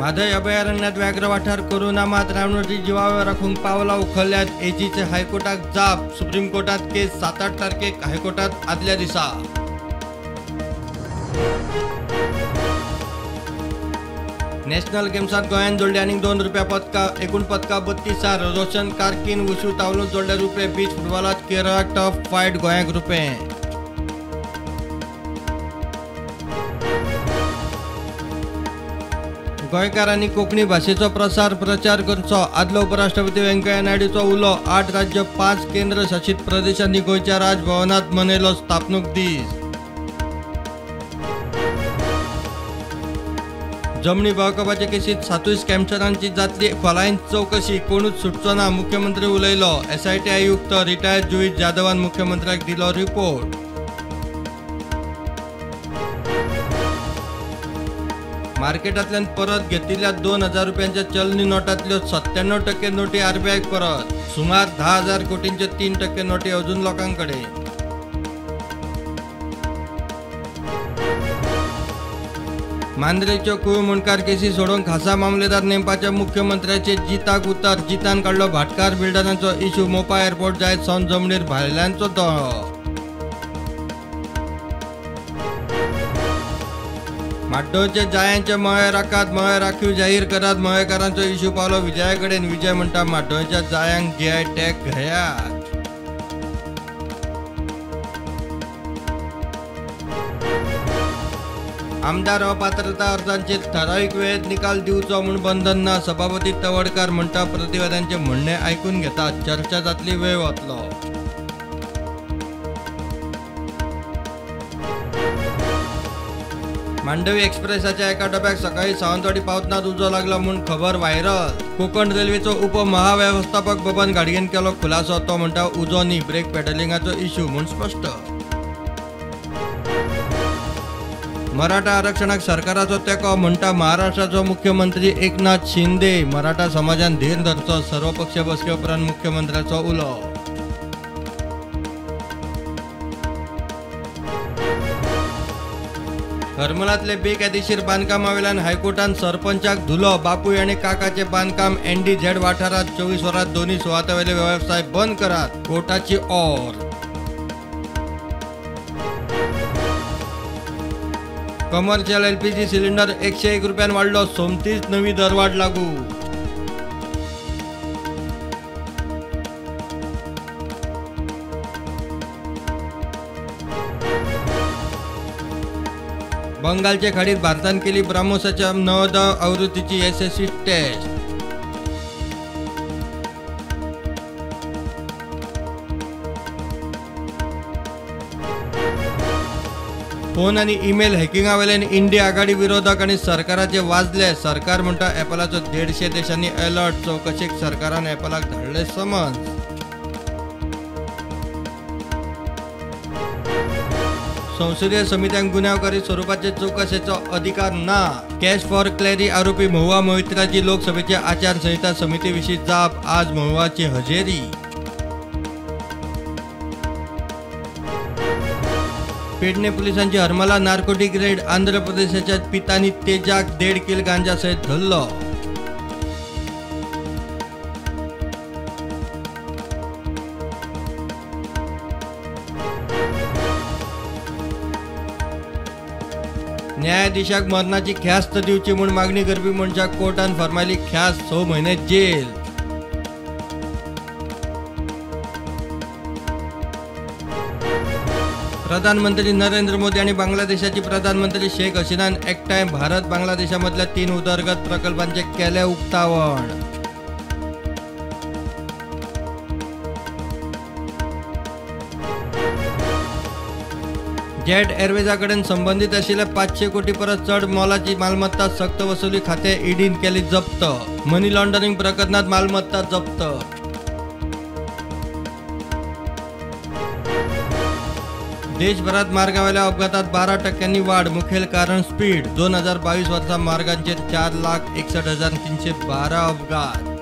म्हादय अभयारण्यात व्याघ्र वाठार करूं ना मात रानवटी जिवावे राखूंक पावलां उखल्ल्यात. एजीचे हायकोर्टाक जाप. सुप्रीम कोर्टात केस 7-8 तारखेक हायकोर्टात आदल्या दिसा. नॅशनल गेम्सात गोंयान जोडले आनीक 2 रुपया पदकां, एकूण पदकां 32. रोशन कार्कीन वुशू तावलून जोडले रुपये. बीच फुटबॉलात केरळाक टफ फायट, गोंयाक रुपये. गोंयकारांनी कोंकणी भाशेचो प्रसार प्रचार करचो, आदलो उपराष्ट्रपती व्यंकय्या नायडूचो उलो. 8 राज्य 5 केंद्र शासित प्रदेशांनी गोंयच्या राजभवनात मनयलो स्थापणूक दीस. जमनी बळकावपाचे केसीत 7 स्कॅमस्टरांची जातली खोलायेन चवकशी, कोणूच सुटचो ना, मुख्यमंत्री उलयलो. एसआयटी आयुक्त रिटायर्ड जुईज जाधवान मुख्यमंत्र्याक दिलो रिपोर्ट. मार्केटांतल्यान परत घेतिल्ल्या 2000 रुपयांच्या चलनी नोटांतल्यो 97% नोटी आरबीआयक परत. सुमार 10,000 कोटींच्यो 3% नोटी अजून लोकांकडे. मांद्रेच्यो कुळ मुंडकार केसी सोडोवंक खासा मामलेदार नेमपाच्या मुख्यमंत्र्याचे जिताक उतर. जितान काडलो भाटकार बिल्डरांचो इशू. मोपा एअरपोर्ट जायत सावन जमनीर भायल्यांचो दोळो. म्हाड्डोळचे जायांचे मळे राखात, मळे राखीव जाहीर करात, मळेकारांचो इशू पावलो विजया कडेन. विजय म्हणटा म्हाड्डोळच्या जायांक जीआय टॅग घेयात. आमदार अपात्रता अर्जांचेर ठरावीक वेळेत निकाल दिवचो म्हूण बंधन ना, सभापती तवडकार म्हणटा प्रतिवाद्यांचे म्हणणें आयकून घेतात, चर्चा जातली, वेळ वतलो. मांडवी एक्सप्रेसाच्या एका डब्याक सकाळी सावंतवाडी पावतनाच उजो लागलो म्हूण खबर व्हायरल. कोकण रेल्वेचो उप महाव्यवस्थापक बबन घाडगेन केलो खुलासो. तो म्हणटा उजो न्ही, ब्रेक पेडलिंगाचो इश्यू म्हूण स्पश्ट. मराठा आरक्षणाक सरकाराचो तेंको म्हणटा महाराष्ट्राचो मुख्यमंत्री एकनाथ शिंदे. मराठा समाजान धीर धरचो, सर्वपक्षीय बसके उपरांत मुख्यमंत्र्याचो उलो. हरमलांतले बेकायदेशीर बांदकामावेल्यान हायकोर्टान सरपंचाक धुलो. बापूय आनी काकाचे बांदकाम एनडीझेड वाठारांत 24 वरां दोनूय सुवातांवेले वेवसाय बंद करात, कोर्टाची ऑर. कमर्शियल एलपीजी सिलिंडर 101 रुपयान वाडलो, सोमतीच नवी दरवाढ लागू. बंगालचे खाडीत भारतान केली ब्राह्मोसाच्या 9 आवृत्तीची यशस्वी टेस्ट. फोन आनी ईमेल हॅकिंगावेल्यान इंडिया आघाडी विरोधक आनी सरकाराचे वाजले. सरकार म्हणटा ॲपलाचो 150 देशांनी अलर्ट. चवकशेक सरकारान ॲपलाक धाडले समन्स. संसदीय समित्यांक गुन्यांवकारी स्वरुपाचे चवकशेचो अधिकार ना. कॅश फॉर क्लॅरी आरोपी महुआ मोहित्राची लोकसभेच्या आचारसंहिता समितीविशीं जाप. आज महुआची हजेरी. पेडणे पोलिसांची हरमला नार्कोटिक रेड. आंध्र प्रदेशाच्या पितानी तेजाक 1.5 किल गांजा सयत धरलो. न्यायाधीशाक मरणाची ख्यास्त दिवची म्हूण मागणी करपी मनशाक कोर्टान फर्मायली ख्यास्त, 6 म्हयने जेल. प्रधानमंत्री नरेंद्र मोदी आणि बांगलादेशाची प्रधानमंत्री शेख हसीनान एकठांय भारत बांगलादेशामधल्या 3 उदरगत प्रकल्पांचे केले उक्तावण. जेट एअरवेजाकडेन संबंधित आशिल्ल्या 500 कोटी परस चड मोलाची मालमत्ता सक्त वसुली खाते ईडीन केली जप्त. मनी लॉन्ड्रिंग प्रकरणात मालमत्ता जप्त. देशभरात मार्गावेल्या अपघातात 12% वाढ, मुखेल कारण स्पीड. 2022 वर्सा मार्गांचेर 4,61,312 अपघात.